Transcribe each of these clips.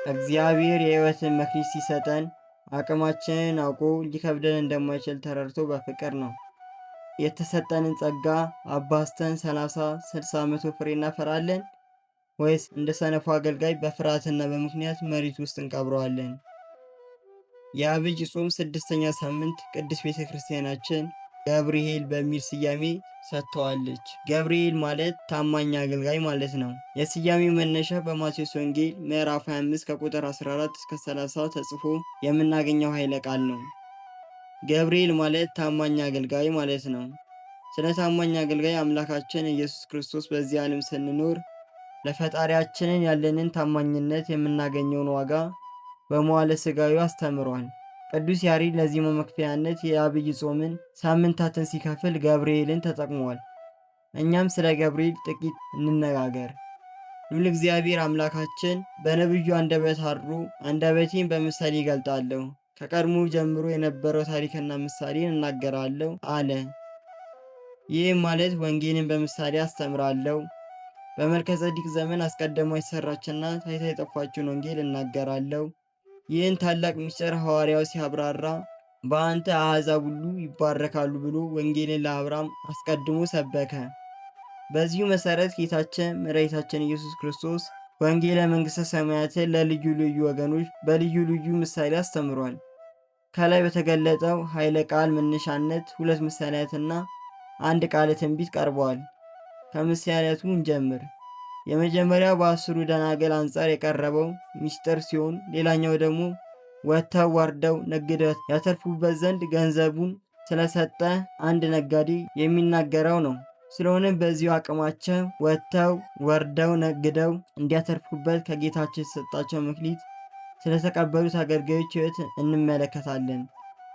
እግዚአብሔር የሕይወትን መክሊት ሲሰጠን አቅማችንን አውቆ ሊከብደን እንደማይችል ተረድቶ በፍቅር ነው። የተሰጠንን ጸጋ አባዝተን 30፣ 60፣ 100 ፍሬ እናፈራለን ወይስ እንደ ሰነፉ አገልጋይ በፍርሃትና በምክንያት መሬት ውስጥ እንቀብረዋለን? የዐቢይ ጾም ስድስተኛ ሳምንት ቅድስት ቤተ ክርስቲያናችን ገብርኄር በሚል ስያሜ ሰጥተዋለች። ገብርኄር ማለት ታማኝ አገልጋይ ማለት ነው። የስያሜው መነሻ በማቴዎስ ወንጌል ምዕራፍ 25 ከቁጥር 14 እስከ 30 ተጽፎ የምናገኘው ኃይለ ቃል ነው። ገብርኄር ማለት ታማኝ አገልጋይ ማለት ነው። ስለ ታማኝ አገልጋይ አምላካችን ኢየሱስ ክርስቶስ በዚህ ዓለም ስንኖር ለፈጣሪያችንን ያለንን ታማኝነት የምናገኘውን ዋጋ በመዋዕለ ሥጋዊ አስተምሯል። ቅዱስ ያሬድ ለዜማ መክፈያነት የዐቢይ ጾምን ሳምንታትን ሲከፍል ገብርኄርን ተጠቅሟል። እኛም ስለ ገብርኄር ጥቂት እንነጋገር። ልዑል እግዚአብሔር አምላካችን በነቢዩ አንደበት አድሮ አንደበቴን በምሳሌ ይገልጣለሁ፣ ከቀድሞ ጀምሮ የነበረው ታሪክና ምሳሌን እናገራለሁ አለ። ይህም ማለት ወንጌልን በምሳሌ አስተምራለሁ፣ በመልከ ጼዴቅ ዘመን አስቀድሞ የተሰራችና ታይታ የጠፋችውን ወንጌል እናገራለሁ። ይህን ታላቅ ምስጢር ሐዋርያው ሲያብራራ በአንተ አሕዛብ ሁሉ ይባረካሉ ብሎ ወንጌልን ለአብርሃም አስቀድሞ ሰበከ። በዚሁ መሠረት ጌታችን መድኃኒታችን ኢየሱስ ክርስቶስ ወንጌለ መንግሥተ ሰማያትን ለልዩ ልዩ ወገኖች በልዩ ልዩ ምሳሌ አስተምሯል። ከላይ በተገለጠው ኃይለ ቃል መነሻነት ሁለት ምሳሌያትና አንድ ቃለ ትንቢት ቀርበዋል። ከምሳሌያቱ እንጀምር። የመጀመሪያው በ10ሩ ደናግል አንጻር የቀረበው ምስጢር ሲሆን፣ ሌላኛው ደግሞ ወጥተው ወርደው ነግደው ያተርፉበት ዘንድ ገንዘቡን ስለሰጠ አንድ ነጋዴ የሚናገረው ነው። ስለሆነም በዚሁ አቅማቸው ወጥተው ወርደው ነግደው እንዲያተርፉበት ከጌታቸው የተሰጣቸው መክሊት ስለተቀበሉት አገልጋዮች ሕይወት እንመለከታለን።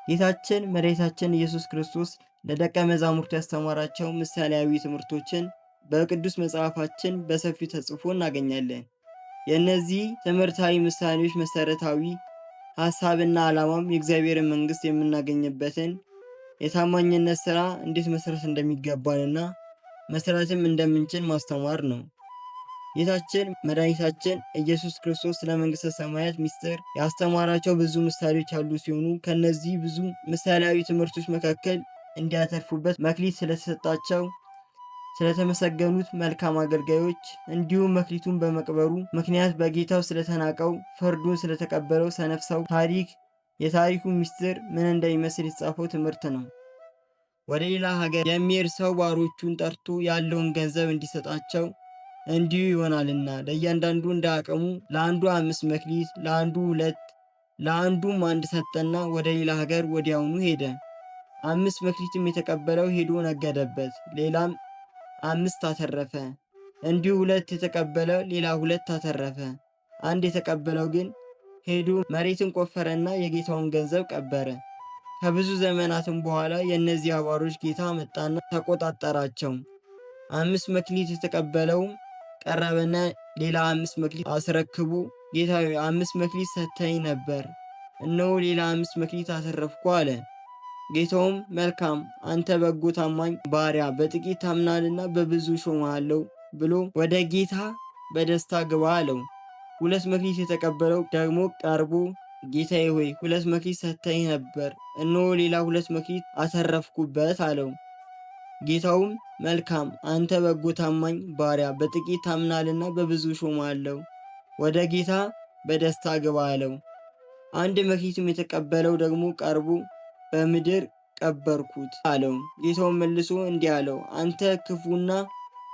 ጌታችን መድኃኒታችን ኢየሱስ ክርስቶስ ለደቀ መዛሙርቱ ያስተማራቸው ምሳሌያዊ ትምህርቶችን በቅዱስ መጽሐፋችን በሰፊው ተጽፎ እናገኛለን። የእነዚህ ትምህርታዊ ምሳሌዎች መሰረታዊ ሐሳብና ዓላማም የእግዚአብሔርን መንግሥት የምናገኝበትን የታማኝነት ሥራ እንዴት መስራት እንደሚገባንና መስራትም እንደምንችል ማስተማር ነው። ጌታችን መድኃኒታችን ኢየሱስ ክርስቶስ ስለ መንግሥተ ሰማያት ምስጢር ያስተማራቸው ብዙ ምሳሌዎች ያሉ ሲሆኑ፣ ከነዚህ ብዙ ምሳሌያዊ ትምህርቶች መካከል እንዲያተርፉበት መክሊት ስለተሰጣቸው ስለተመሰገኑት መልካም አገልጋዮች፣ እንዲሁም መክሊቱን በመቅበሩ ምክንያት በጌታው ስለተናቀው ፍርዱን ስለተቀበለው ሰነፍ ሰው ታሪክ የታሪኩ ምስጢር ምን እንደሚመስል የተጻፈው ትምህርት ነው። ወደ ሌላ ሀገር የሚሄድ ሰው ባሮቹን ጠርቶ ያለውን ገንዘብ እንዲሰጣቸው እንዲሁ ይሆናልና ለእያንዳንዱ እንደ አቅሙ ለአንዱ 5 መክሊት፣ ለአንዱ 2፣ ለአንዱም 1 ሰጠና ወደ ሌላ ሀገር ወዲያውኑ ሄደ። 5 መክሊትም የተቀበለው ሄዶ ነገደበት፣ ሌላም 5 አተረፈ። እንዲሁ 2 የተቀበለው ሌላ 2 አተረፈ። 1 የተቀበለው ግን ሄዶ መሬትን ቆፈረና የጌታውን ገንዘብ ቀበረ። ከብዙ ዘመናትም በኋላ የእነዚህ አባሮች ጌታ መጣና ተቆጣጠራቸው። 5 መክሊት የተቀበለው ቀረበና ሌላ 5 መክሊት አስረክቦ ጌታ ሆይ 5 መክሊት ሰጥተኸኝ ነበር፣ እነሆ ሌላ 5 መክሊት አተረፍኩ አለ። ጌታውም መልካም አንተ በጎ ታማኝ ባሪያ፣ በጥቂት ታምናልና በብዙ ሾምሃለሁ ብሎ ወደ ጌታ በደስታ ግባ አለው። 2 መክሊት የተቀበለው ደግሞ ቀርቦ ጌታዬ ሆይ 2 መክሊት ሰጥተኸኝ ነበር፣ እነሆ ሌላ 2 መክሊት አተረፍኩበት አለው። ጌታውም መልካም አንተ በጎ ታማኝ ባሪያ፣ በጥቂት ታምናልና በብዙ ሾምሃለሁ፣ ወደ ጌታ በደስታ ግባ አለው። 1 መክሊትም የተቀበለው ደግሞ ቀርቦ በምድር ቀበርኩት አለው። ጌታውም መልሶ እንዲህ አለው፣ አንተ ክፉና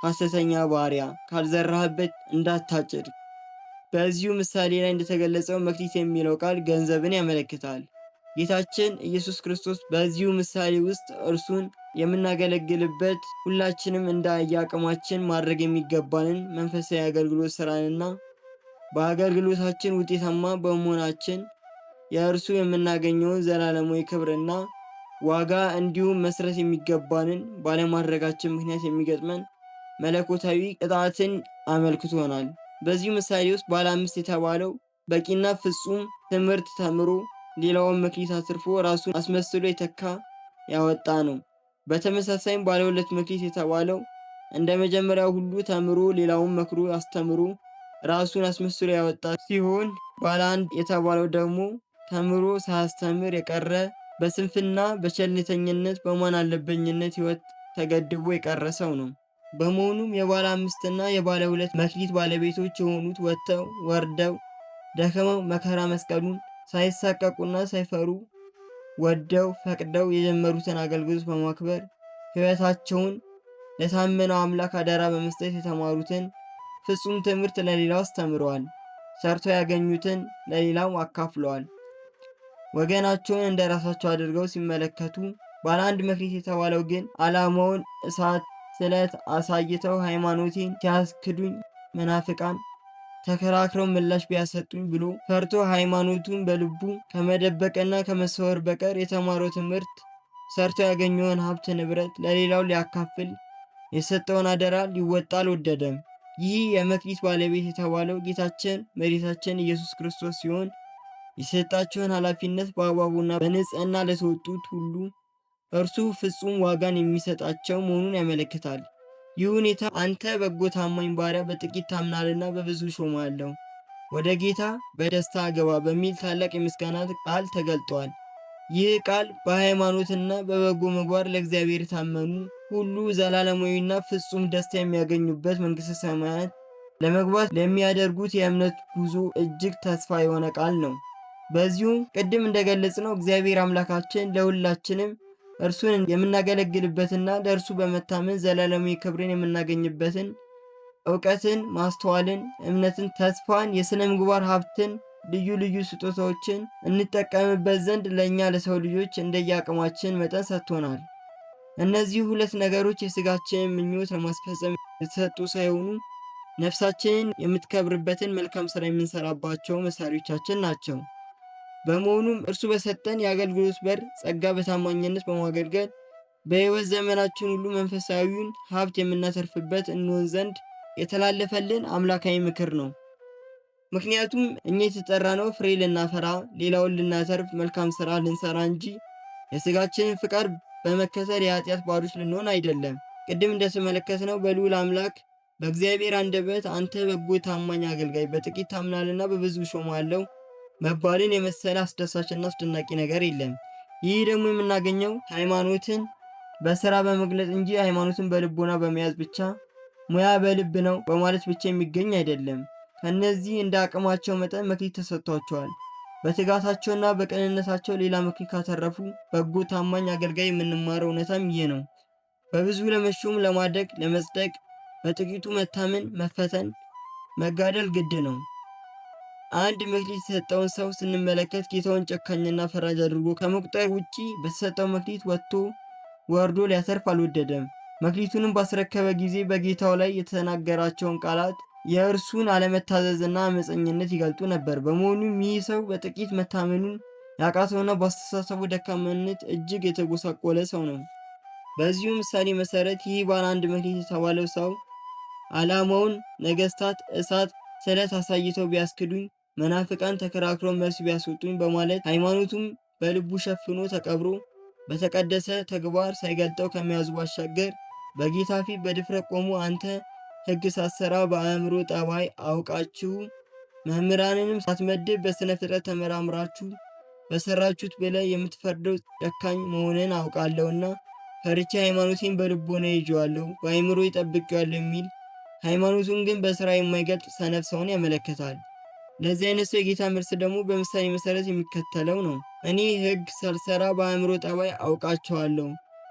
ሐሰተኛ ባሪያ፣ ካልዘራህበት እንዳታጭድ። በዚሁ ምሳሌ ላይ እንደተገለጸው መክሊት የሚለው ቃል ገንዘብን ያመለክታል። ጌታችን ኢየሱስ ክርስቶስ በዚሁ ምሳሌ ውስጥ እርሱን የምናገለግልበት ሁላችንም እንደ አቅማችን ማድረግ የሚገባንን መንፈሳዊ አገልግሎት ስራንና በአገልግሎታችን ውጤታማ በመሆናችን የእርሱ የምናገኘውን ዘላለማዊ ክብርና ዋጋ እንዲሁም መስራት የሚገባንን ባለማድረጋችን ምክንያት የሚገጥመን መለኮታዊ ቅጣትን አመልክቶናል። በዚሁ ምሳሌ ውስጥ ባለ 5 የተባለው በቂና ፍጹም ትምህርት ተምሮ ሌላውን መክሊት አትርፎ ራሱን አስመስሎ የተካ ያወጣ ነው። በተመሳሳይም ባለ 2 መክሊት የተባለው እንደ መጀመሪያው ሁሉ ተምሮ ሌላውን መክሮ አስተምሮ ራሱን አስመስሎ ያወጣ ሲሆን፣ ባለ አንድ የተባለው ደግሞ ተምሮ ሳያስተምር የቀረ፣ በስንፍና፣ በቸልተኝነት፣ በማን አለበኝነት ሕይወት ተገድቦ የቀረ ሰው ነው። በመሆኑም የባለ አምስትና የባለ ሁለት መክሊት ባለቤቶች የሆኑት ወጥተው ወርደው ደክመው መከራ መስቀሉን ሳይሳቀቁና ሳይፈሩ ወደው ፈቅደው የጀመሩትን አገልግሎት በማክበር ሕይወታቸውን ለታመነው አምላክ አደራ በመስጠት የተማሩትን ፍጹም ትምህርት ለሌላው አስተምረዋል። ሰርተው ያገኙትን ለሌላው አካፍለዋል። ወገናቸውን እንደ ራሳቸው አድርገው ሲመለከቱ፣ ባለ አንድ መክሊት የተባለው ግን ዓላማውን እሳት ስለት አሳይተው ሃይማኖቴን ሲያስክዱኝ መናፍቃን ተከራክረው ምላሽ ቢያሰጡኝ ብሎ ፈርቶ ሃይማኖቱን በልቡ ከመደበቅና ከመሰወር በቀር የተማረው ትምህርት፣ ሰርቶ ያገኘውን ሀብት ንብረት ለሌላው ሊያካፍል፣ የሰጠውን አደራ ሊወጣ አልወደደም። ይህ የመክሊት ባለቤት የተባለው ጌታችን መድኃኒታችን ኢየሱስ ክርስቶስ ሲሆን፣ የሰጣቸውን ኃላፊነት በአግባቡና በንጽህና ለተወጡት ሁሉ እርሱ ፍጹም ዋጋን የሚሰጣቸው መሆኑን ያመለክታል። ይህ ሁኔታ አንተ በጎ ታማኝ ባሪያ፣ በጥቂት ታምናልና በብዙ ሾምሃለሁ፣ ወደ ጌታ በደስታ ግባ በሚል ታላቅ የምስጋና ቃል ተገልጧል። ይህ ቃል በሃይማኖትና በበጎ ምግባር ለእግዚአብሔር የታመኑ ሁሉ ዘላለማዊና ፍጹም ደስታ የሚያገኙበት መንግሥተ ሰማያት ለመግባት ለሚያደርጉት የእምነት ጉዞ እጅግ ተስፋ የሆነ ቃል ነው። በዚሁም ቅድም እንደገለጽነው እግዚአብሔር አምላካችን ለሁላችንም እርሱን የምናገለግልበትና ለእርሱ በመታመን ዘላለማዊ ክብርን የምናገኝበትን እውቀትን፣ ማስተዋልን፣ እምነትን፣ ተስፋን፣ የሥነ ምግባር ሀብትን፣ ልዩ ልዩ ስጦታዎችን እንጠቀምበት ዘንድ ለእኛ ለሰው ልጆች እንደየአቅማችን መጠን ሰጥቶናል። እነዚህ ሁለት ነገሮች የስጋችንን ምኞት ለማስፈጸም የተሰጡ ሳይሆኑ ነፍሳችንን የምትከብርበትን መልካም ስራ የምንሰራባቸው መሳሪያዎቻችን ናቸው። በመሆኑም እርሱ በሰጠን የአገልግሎት በር ጸጋ በታማኝነት በማገልገል በሕይወት ዘመናችን ሁሉ መንፈሳዊውን ሀብት የምናተርፍበት እንሆን ዘንድ የተላለፈልን አምላካዊ ምክር ነው። ምክንያቱም እኛ የተጠራነው ፍሬ ልናፈራ፣ ሌላውን ልናተርፍ፣ መልካም ስራ ልንሰራ እንጂ የስጋችንን ፍቃድ በመከተል የኃጢአት ባሮች ልንሆን አይደለም። ቅድም እንደተመለከትነው በልዑል አምላክ በእግዚአብሔር አንደበት አንተ በጎ ታማኝ አገልጋይ፣ በጥቂት ታምናልና በብዙ እሾምሃለሁ መባልን የመሰለ አስደሳችና አስደናቂ ነገር የለም። ይህ ደግሞ የምናገኘው ሃይማኖትን በስራ በመግለጽ እንጂ ሃይማኖትን በልቦና በመያዝ ብቻ፣ ሙያ በልብ ነው በማለት ብቻ የሚገኝ አይደለም። ከእነዚህ እንደ አቅማቸው መጠን መክሊት ተሰጥቷቸዋል። በትጋታቸውና በቅንነታቸው ሌላ መክሊት ካተረፉ በጎ ታማኝ አገልጋይ የምንማረው እውነታም ይህ ነው። በብዙ ለመሾም፣ ለማደግ፣ ለመጽደቅ በጥቂቱ መታመን፣ መፈተን፣ መጋደል ግድ ነው። አንድ መክሊት የተሰጠውን ሰው ስንመለከት ጌታውን ጨካኝና ፈራጅ አድርጎ ከመቁጠር ውጪ በተሰጠው መክሊት ወጥቶ ወርዶ ሊያተርፍ አልወደደም። መክሊቱንም ባስረከበ ጊዜ በጌታው ላይ የተናገራቸውን ቃላት የእርሱን አለመታዘዝና አመፀኝነት ይገልጡ ነበር። በመሆኑም ይህ ሰው በጥቂት መታመኑን ያቃተውና በአስተሳሰቡ ደካማነት እጅግ የተጎሳቆለ ሰው ነው። በዚሁ ምሳሌ መሰረት ይህ ባለ አንድ መክሊት የተባለው ሰው ዓላማውን ነገስታት እሳት ስለት አሳይተው ቢያስክዱኝ፣ መናፍቃን ተከራክሮ መልስ ቢያስወጡኝ በማለት ሃይማኖቱም በልቡ ሸፍኖ ተቀብሮ በተቀደሰ ተግባር ሳይገልጠው ከመያዙ ባሻገር በጌታ ፊት በድፍረት ቆሞ አንተ ሕግ ሳትሰራ በአእምሮ ጠባይ አውቃችሁ፣ መምህራንንም ሳትመድብ በሥነ ፍጥረት ተመራምራችሁ በሰራችሁት ብለህ የምትፈርደው ጨካኝ መሆንን አውቃለሁና ፈርቼ ሃይማኖቴን በልቦና ይዤዋለሁ፣ በአእምሮ ይጠብቄዋለሁ የሚል፣ ሃይማኖቱን ግን በስራ የማይገልጥ ሰነፍ ሰውን ያመለክታል። ለዚህ አይነት ሰው የጌታ መልስ ደግሞ በምሳሌ መሰረት የሚከተለው ነው። እኔ ሕግ ሳልሰራ በአእምሮ ጠባይ አውቃቸዋለሁ፣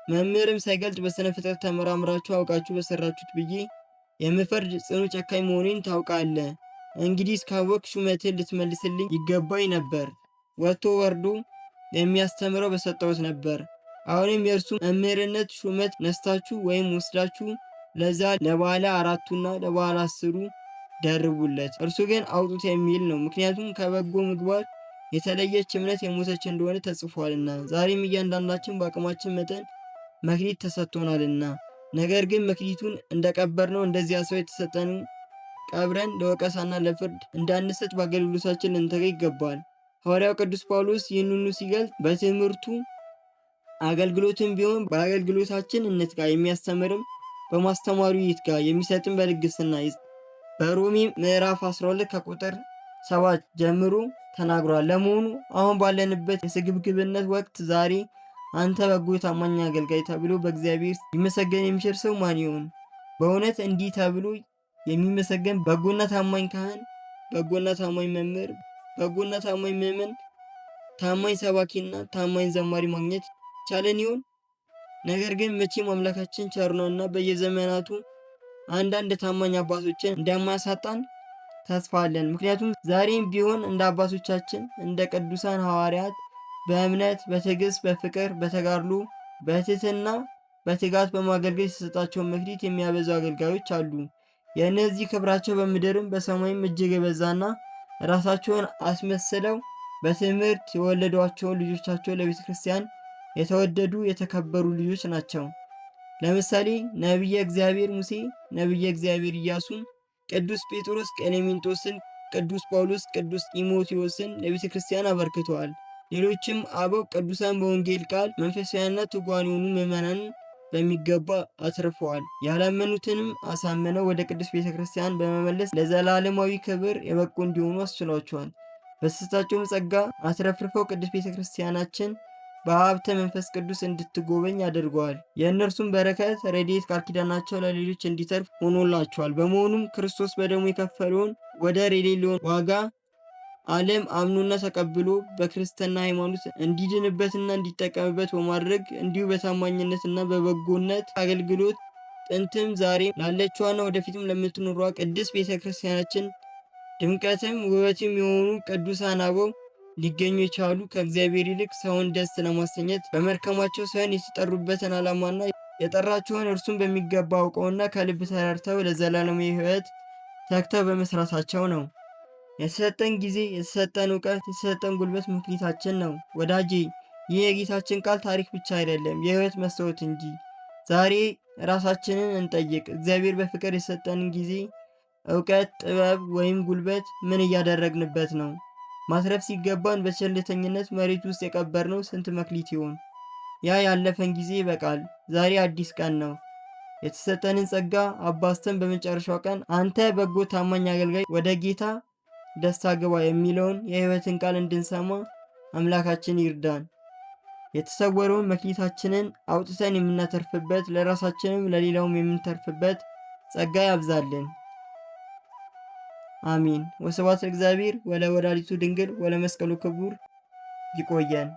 መምህርም ሳይገልጥ በሥነ ፍጥረት ተመራምራችሁ አውቃችሁ በሰራችሁት ብዬ የምፈርድ ጽኑ ጨካኝ መሆኔን ታውቃለህ። እንግዲህ እስካወቅ ሹመትህን ልትመልስልኝ ይገባኝ ነበር። ወጥቶ ወርዶ የሚያስተምረው በሰጠሁት ነበር። አሁንም የእርሱ መምህርነት ሹመት ነስታችሁ ወይም ወስዳችሁ ለዛ ለባለ አራቱና ለባለ 10ሩ ደርቡለት። እርሱ ግን አውጡት የሚል ነው። ምክንያቱም ከበጎ ምግባር የተለየች እምነት የሞተች እንደሆነ ተጽፏልና። ዛሬም እያንዳንዳችን በአቅማችን መጠን መክሊት ተሰጥቶናልና። ነገር ግን መክሊቱን እንደቀበርነው እንደዚያ ሰው የተሰጠንን ቀብረን ለወቀሳና ለፍርድ እንዳንሰጥ በአገልግሎታችን ልንተጋ ይገባል። ሐዋርያው ቅዱስ ጳውሎስ ይህንኑ ሲገልጽ በትምህርቱ አገልግሎትም ቢሆን በአገልግሎታችን እንትጋ፣ የሚያስተምርም በማስተማሩ ይትጋ፣ የሚሰጥም በልግስና በሮሜ ምዕራፍ 12 ከቁጥር 7 ጀምሮ ተናግሯል። ለመሆኑ አሁን ባለንበት የስግብግብነት ወቅት ዛሬ አንተ በጎ ታማኝ አገልጋይ ተብሎ በእግዚአብሔር ሊመሰገን የሚችል ሰው ማን ይሆን? በእውነት እንዲህ ተብሎ የሚመሰገን በጎና ታማኝ ካህን፣ በጎና ታማኝ መምህር፣ በጎና ታማኝ ምዕመን፣ ታማኝ ሰባኪና ታማኝ ዘማሪ ማግኘት ቻለን ይሆን? ነገር ግን መቼም አምላካችን ቸር ነውና በየዘመናቱ አንዳንድ ታማኝ አባቶችን እንደማያሳጣን ተስፋ አለን። ምክንያቱም ዛሬም ቢሆን እንደ አባቶቻችን እንደ ቅዱሳን ሐዋርያት በእምነት፣ በትዕግስት፣ በፍቅር፣ በተጋድሎ፣ በትህትና፣ በትጋት በማገልገል የተሰጣቸውን መክሊት የሚያበዙ አገልጋዮች አሉ። የእነዚህ ክብራቸው በምድርም በሰማይም እጅግ የበዛና ራሳቸውን አስመስለው በትምህርት የወለዷቸውን ልጆቻቸው ለቤተ ክርስቲያን የተወደዱ የተከበሩ ልጆች ናቸው። ለምሳሌ ነቢየ እግዚአብሔር ሙሴ፣ ነቢየ እግዚአብሔር ኢያሱን፣ ቅዱስ ጴጥሮስ ቀሌምንጦስን፣ ቅዱስ ጳውሎስ ቅዱስ ጢሞቴዎስን ለቤተ ክርስቲያን አበርክተዋል። ሌሎችም አበው ቅዱሳን በወንጌል ቃል መንፈሳውያንና ትጉሃን የሆኑ ምዕመናንን በሚገባ አትርፈዋል። ያላመኑትንም አሳምነው ወደ ቅዱስ ቤተ ክርስቲያን በመመለስ ለዘላለማዊ ክብር የበቁ እንዲሆኑ አስችሏቸዋል። በተሰጣቸውም ጸጋ አትረፍርፈው ቅዱስ ቤተ ክርስቲያናችን በሀብተ መንፈስ ቅዱስ እንድትጎበኝ አድርገዋል። የእነርሱም በረከት፣ ረድኤት፣ ቃል ኪዳናቸው ለሌሎች እንዲተርፍ ሆኖላቸዋል። በመሆኑም ክርስቶስ በደሙ የከፈለውን ወደር የሌለውን ዋጋ ዓለም አምኖና ተቀብሎ በክርስትና ሃይማኖት እንዲድንበትና እንዲጠቀምበት በማድረግ እንዲሁ በታማኝነትና በበጎነት አገልግሎት ጥንትም ዛሬ ላለችዋና ወደፊትም ለምትኖሯ ቅድስት ቤተ ክርስቲያናችን ድምቀትም ውበትም የሆኑ ቅዱሳን አበው ሊገኙ የቻሉ ከእግዚአብሔር ይልቅ ሰውን ደስ ለማሰኘት በመርከማቸው ሳይሆን የተጠሩበትን ዓላማና የጠራቸውን እርሱን በሚገባ አውቀውና ከልብ ተረድተው ለዘላለማዊ ሕይወት ተግተው በመስራታቸው ነው። የተሰጠን ጊዜ፣ የተሰጠን እውቀት፣ የተሰጠን ጉልበት መክሊታችን ነው። ወዳጄ፣ ይህ የጌታችን ቃል ታሪክ ብቻ አይደለም፣ የሕይወት መስታወት እንጂ። ዛሬ ራሳችንን እንጠይቅ። እግዚአብሔር በፍቅር የሰጠንን ጊዜ፣ እውቀት፣ ጥበብ ወይም ጉልበት ምን እያደረግንበት ነው? ማትረፍ ሲገባን በቸልተኝነት መሬት ውስጥ የቀበርነው ስንት መክሊት ይሆን? ያ ያለፈን ጊዜ ይበቃል። ዛሬ አዲስ ቀን ነው። የተሰጠንን ጸጋ አባዝተን በመጨረሻው ቀን አንተ በጎ ታማኝ አገልጋይ ወደ ጌታ ደስታ ግባ የሚለውን የሕይወትን ቃል እንድንሰማ አምላካችን ይርዳን። የተሰወረውን መክሊታችንን አውጥተን የምናተርፍበት ለራሳችንም ለሌላውም የምንተርፍበት ጸጋ ያብዛልን። አሚን። ወስብሐት ለእግዚአብሔር ወለወላዲቱ ድንግል ወለመስቀሉ ክቡር። ይቆየን።